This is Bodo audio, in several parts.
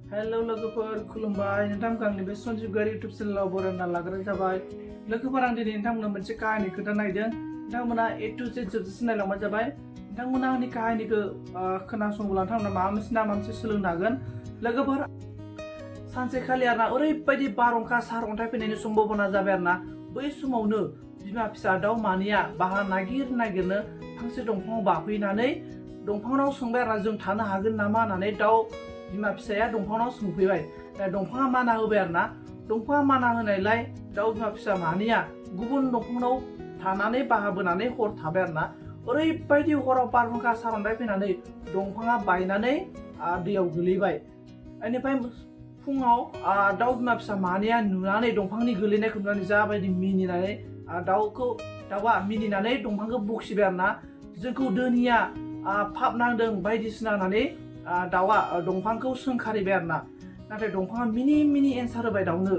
हेलो लोगोफोर खुलुमबाय नोंथांमोनखौ आंनि बे सन्जीब गारि इउटुब चेनेलाव बरायना लाग्रोनाय जाबाय। लोगोफोर आं दिनै नोंथांमोननो मोनसे काहानि खोन्थानो नागिरदों। नोंथांमोना ए टु जेड जोबजासिम नायलांबानो जाबाय। नोंथांमोना आंनि काहानिखौ खोनासंब्ला नोंथांमोना माबा मोनसे सोलोंनो हागोन। लोगोफोर सानसेखालि आरोना ओरैबायदि बारहुंखा सारअन्थाइ फैनायनि सम्भावना जाबाय आरोना। बै समावनो बिमा फिसा दाउ मानैया बाहा नागिरनो फांसे दंफाङाव बाफैनानै दंफाङाव सोंबाय आरोना जों थानो हागोन नामा होननानै दाउ बिमा फिसाया दंफाङाव सोंफैबाय। दंफाङा माना होबाय आरोना। दंफाङा माना होनायलाय दाउ बिमा फिसा मानैया गुबुन दंफाङाव थानानै बाहा बोनानै हर थाबाय आरोना। ओरैबायदि हराव बारहुंखा सारअन्थाइ फैनानै दंफाङा बायनानै दैयाव गोलैबाय। बेनिफ्राय फुङाव दाउ बिमा फिसा मानैया नुनानै दंफांनि गोलैनायखौ नुनानै जाबायदि मिनिनानै दाउआ मिनिनानै दंफांखौ बखिबाय आरोना। जोंखौ दोनिया फाप नांदों बायदिसिना होननानै दाउआ दंफांखौ सोंखारिबाय आरोना। नाथाय दंफाङा मिनि एन्सार होबाय दाउनो,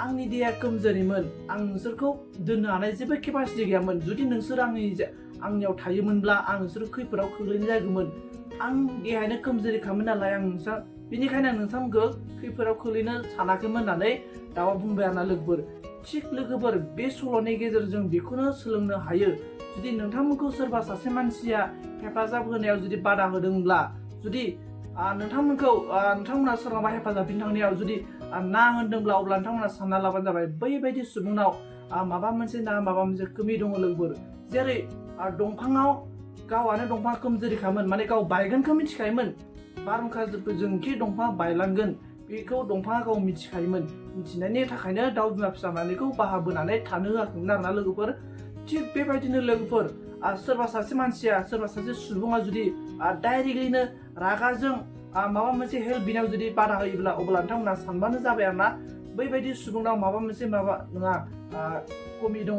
आंनि देहाया कमजोरिमोन, आं नोंसोरखौ दोननो हानाय जेबो केपासिटि गैयामोन। जुदि नोंसोर आंनियाव थायोमोनब्ला आं नोंसोर खैफोदाव खोख्लैनाय जागौमोन। आं देहायानो कमजोरिखामोन नालाय बेनिखायनो आं नोंथांमोनखौ खैफोदाव खोख्लैनो सानाखैमोन होननानै दाउआ बुंबाय आरोना। लोगोफोर थिग लोगोफोर बे सल'नि गेजेरजों बेखौनो सोलोंनो हायो, जुदि नोंथांमोनखौ सोरबा सासे मानसिया हेफाजाब होनायाव जुदि बादा होदोंब्ला, जुदि नोंथांमोना सोरनावबा हेफाजाब बिनो थांनायाव जुदि ना होनदोंब्ला, अब्ला नोंथांमोना सानना लाबानो जाबाय बैबायदि सुबुंनाव माबा मोनसे कमि दङ। लोगोफोर जेरै दंफाङाव गावआनो दंफाङा कमजोरिखामोन, माने गाव बायगोनखौ मिथिखायोमोन, बारहुंखाजोंखि दंफाङा बायलांगोन बेखौ दंफाङा गाव मिथिखायोमोन। मिथिनायनि थाखायनो दाउ बिमा फिसा मानैखौ बाहा बोनानै थानो होआखैमोन आरोना। लोगोफोर थिग बेबायदिनो लोगोफोर सोरबा सासे मानसिया सोरबा सासे सुबुङा जुदि डाइरेक्टलिनो रागाजों माबा मोनसे हेल्प बिनायाव जुदि बादा होयोब्ला, अब्ला नोंथांमोना सानबानो जाबाय आरोना बैबायदि सुबुंनाव माबा मोनसे कमि दङ।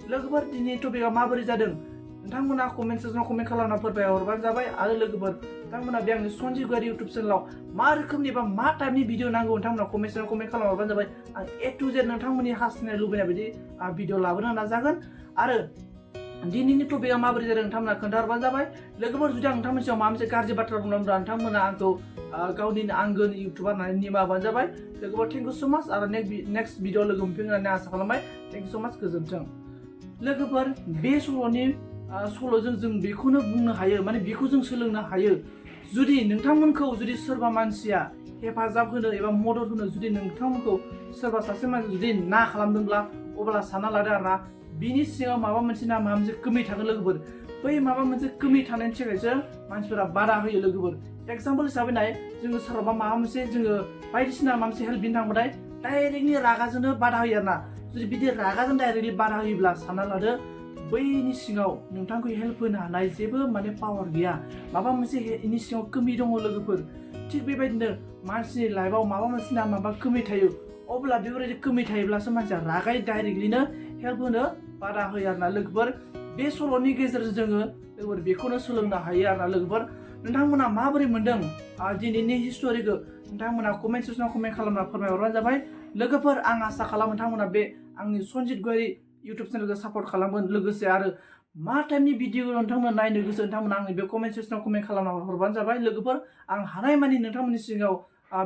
लोगोफोर दिनै टपिकआ माबोरै जादों नोंथांमोना कमेन्ट सेक्सनाव कमेन्ट खालामना फोरमायहरबानो जाबाय। आरो लोगोफोर नोंथांमोना बे आंनि सन्जीब गारि इउटुब चेनेलाव मा रोखोमनि बा मा टाइपनि भिडिअ नांगौ नोंथांमोना कमेन्ट सेक्सनाव कमेन्ट खालामहरबानो जाबाय। आं ए टु जेड नोंथांमोननि हास्थायनाय लुबैनाय बायदि भिडिअ लाबोनो नाजागोन। आरो दिनैनि टपिकआ माबोरै जादों नोंथांमोना खोन्थाहरबानो जाबाय। लोगोफोर जुदि आं नोंथांमोननि सायाव माबा मोनसे गाज्रि बाथ्रा बुंदोंब्ला नोंथांमोना आंखौ गावनिनो आंगोनि इउटुबार होननानै निमाहा होबानो जाबाय। लोगोफोर थेंक इउ स' माच। आरो नेक्स्ट भिडिअ लोगो मोनफिनगोन होननानै आसा खालामबाय। थेंक इउ स' माच, गोजोन्थों। लोगोफोर बे सल'जों जों बेखौनो बुंनो हायो, माने बेखौ जों सोलोंनो हायो, जुदि नोंथांमोनखौ जुदि सोरबा मानसिया हेफाजाब होनो एबा मदद होनो जुदि नोंथांमोनखौ सोरबा सासे मानसि जुदि ना खालामदोंब्ला, अब्ला सानना लादो आरोना बिनि सिङाव माबा मोनसे कमि थागोन। लोगोफोर बै माबा मोनसे कमि थानायनि थाखायसो मानसिफोरा बादा होयो। लोगोफोर एगजाम्पल हिसाबै नाय, जोङो सोरबा माबा मोनसे बायदिसिना माबा मोनसे हेल्प बिनो थांबाथाय डाइरेक्टलि रागाजोंनो बादा होयो आरोना। जुदि बिदि रागाजों डाइरेक्टलि बादा होयोब्ला सानना लादो बैनि सिङाव नोंथांखौ हेल्प होनो हानाय जेबो पावार गैया, माबा मोनसे इनि सिङाव कमि दङ। लोगोफोर थिग बेबायदिनो मानसिनि लाइफआव माबा मोनसे कमि थायो, अब्ला बेफोरबायदि कमि थायोब्लासो मानसिया रागाय डाइरेक्टलिनो हेल्प होनो बादा होयो आरोना। लोगोफोर बे सल'नि गेजेरजों जोङो लोगोफोर बेखौनो सोलोंनो हायो आरोना। लोगोफोर नोंथांमोना माबोरै मोनदों दिनैनि हिस्ट'रिखौ नोंथांमोना कमेन्ट सेक्सनाव कमेन्ट खालामना फोरमायहरबानो जाबाय। लोगोफोर आं आसा खालामो नोंथांमोना बे आंनि सन्जीब गारि इउटुब चेनेलखौ सापर्ट खालामगोन। लोगोसे आरो मा टाइपनि भिडिअ नोंथांमोना नायनो गोसो नोंथांमोना आंनि बे कमेन्ट सेक्सनाव कमेन्ट खालामना हरबानो जाबाय। लोगोफोर आं हानायमानि नोंथांमोननि सिगाङाव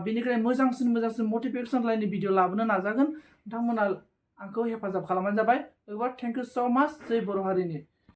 बेनिफ्राय मोजांसिन मटिभेसन लाइननि भिडिअ लाबोनो नाजागोन। नोंथांमोना आंखौ हेफाजाब खालामबानो जाबाय। लोगोफोर थेंक इउ स' माच। जै बर' हारिनि।